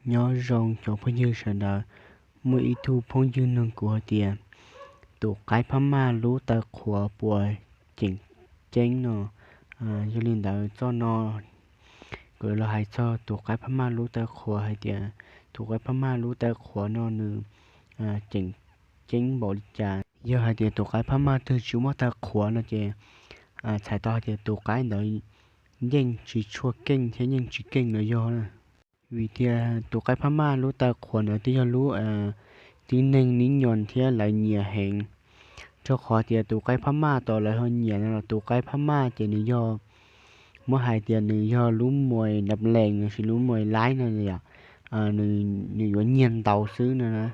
Nyob zoo cov phooj ywg sawv daws, muaj ib tug phooj ywg nug kuv hais tias tus qaib Phab Maj lub taw qhuav puas ceem ceeb no. Yog li ntawd txoj no kuv los hais txog tus qaib Phab Maj lub taw qhuav hais tias tus qaib Phab Maj lub taw qhuav no nws ceem ceeb npaum li cas. Yog hais tias tus qaib Phab Maj twg tsis muaj taw qhuav no ces txhais tau hais tias tus qaib ntawd yeej tsis tshua keej thiab yeej tsis keej no yog. Vim tias tus qaib Phab Maj lub taw qhuav ntawd twb yog lub tib neeg nib nyos thiab lawv nyiam heev. Rau qhov tias tus qaib Phab Maj tos lawv ho nyiam no los tus qaib Phab Maj ces nws yog, muab hais tias nws yog lub muas dab lees lossis lub muas laib no yom, nws yuav nyiag ntaus xwb no na.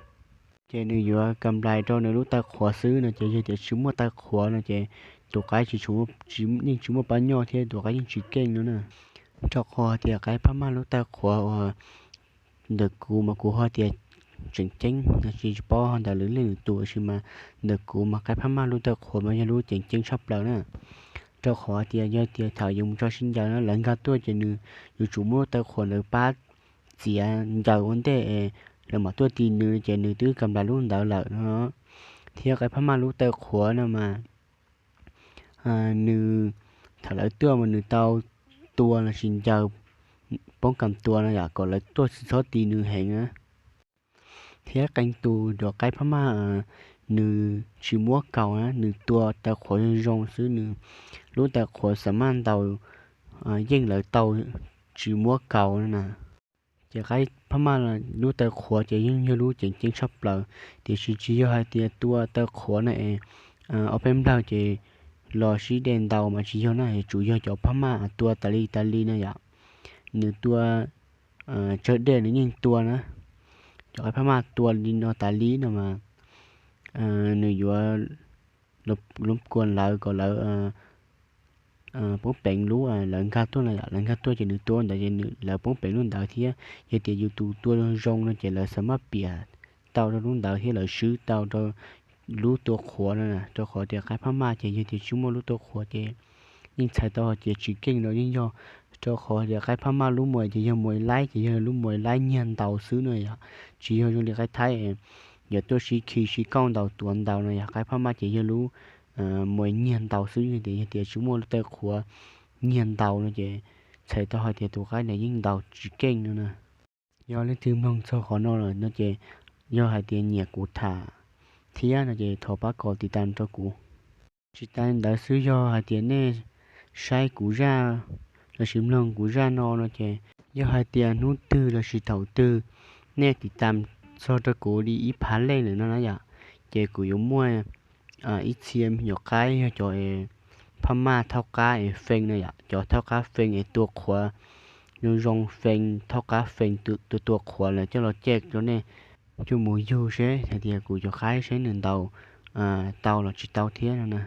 Ces nws yuav kam nplais rau nws lub taw qhuav xwb no ces yog tias tsis muaj taw qhuav no ces tus qaib yeej tsis muaj pab nyoj thiab tus qaib yeej tsis keej no na. Rau qhov tias qaib Phab Maj lub taw qhuav uas ntawm kuv mas kuv ho tias tseem ceeb no, tsis paub ntawm lwm leej lwm tus tab sis mas ntawm kuv mas qaib Phab Maj lub taw qhuav mas yog lub tseem ceeb tshaj plaws na. Rau qhov tias yog tias thaum yuav mus tso sib ncaws no lawv nkag tuaj ces nws yuav tsum muab lub taw qhuav ntawd pab txiav ncaws ua ntej es lawv mam tuaj ti nws ces nws twb kam nplais lub ntawd lawm no. Thiab qaib Phab Maj lub taw qhuav no mas nws, thaum lawv tuaj mas nws tau tua lossis ncaws poob kam tua no yom, kom lawv tuaj tsis txhob ti nws heev na. Thiab qee tus cov qaib Phab Maj nws tsis muab kaus na, nws tua taw qhuav zoo zoo xwb, nws lub taw qhuav xam maj ntaus yeej lawv tau tsis muab kaus no na. Ces qaib Phab Maj lub taw qhuav ces yeej yog lub tseem ceeb tshaj plaws, tiam sis tsis yog hais tias tua taw qhuav na es ob peb nplawg ces los sib de ntaus mas tsis yog na, yuav tsum yog cov Phab Maj tua tas li tas li no yom. Nws tua tsawg dej nws yeej tua na. Cov qaib Phab Maj tua li no tas li no mas nws yuav lub kua lawv kom lawv poob peev lub lawv nkag tuaj no yom, lawv nkag tuaj ces nws tua ntawd ces lawv poob peev lub ntawd thiab. Yog tias yus tus tua zoo no ces lawv xam maj piam tau rau lub ntawd thiab lawv swb tau rau lub tua qhuav no na. Rau qhov tias qaib Phab Maj ces yog tias tsis muaj lub tua qhuav ces yeej txhais tau hais tias tsis keej no yeej yog. Rau qhov tias qaib Phab Maj lub muas ces yog muas laib, ces yog lub muas laib nyiag ntaus xwb no yom. Tsis yog zoo li qaib Thaib yuav tuaj sib khi sib kauj ntaus tuav ntaus no yom, qaib Phab Maj ces yog lub muas nyiag ntaus xwb, yog tias, yog tias tsis muaj lub taw qhuav nyiag ntaus no ces txhais tau hais tias tus qaib ntawd yeej ntaus tsis keej no na. Yog leej twg mloog txog qhov no lawm no ces yog hais tias nyiam kuv tham thiab no ces thov pab kom tiv tas rau kuv. Tsis tas li ntawd xwb, yog hais tias nej saib kuv zaj lossis mloog kuv zaj no no ces yog hais tias hnub twg lossis thaum twg nej tiv tas txog rau kuv li ib phav leej lawm no na yom, ces kuv yuav muaj ib txhia me nyuam qaib yog cov Phab Maj thaub qab es fee no yom, cov thaub qab fee es tua qhuav zoo zoo, fee thaub qab fee tua tua qhuav lawm coj los caj rau nej coj mus yug seb hais tias kuv cov qaib seb nws ntaus tau los tsis tau thiab no na.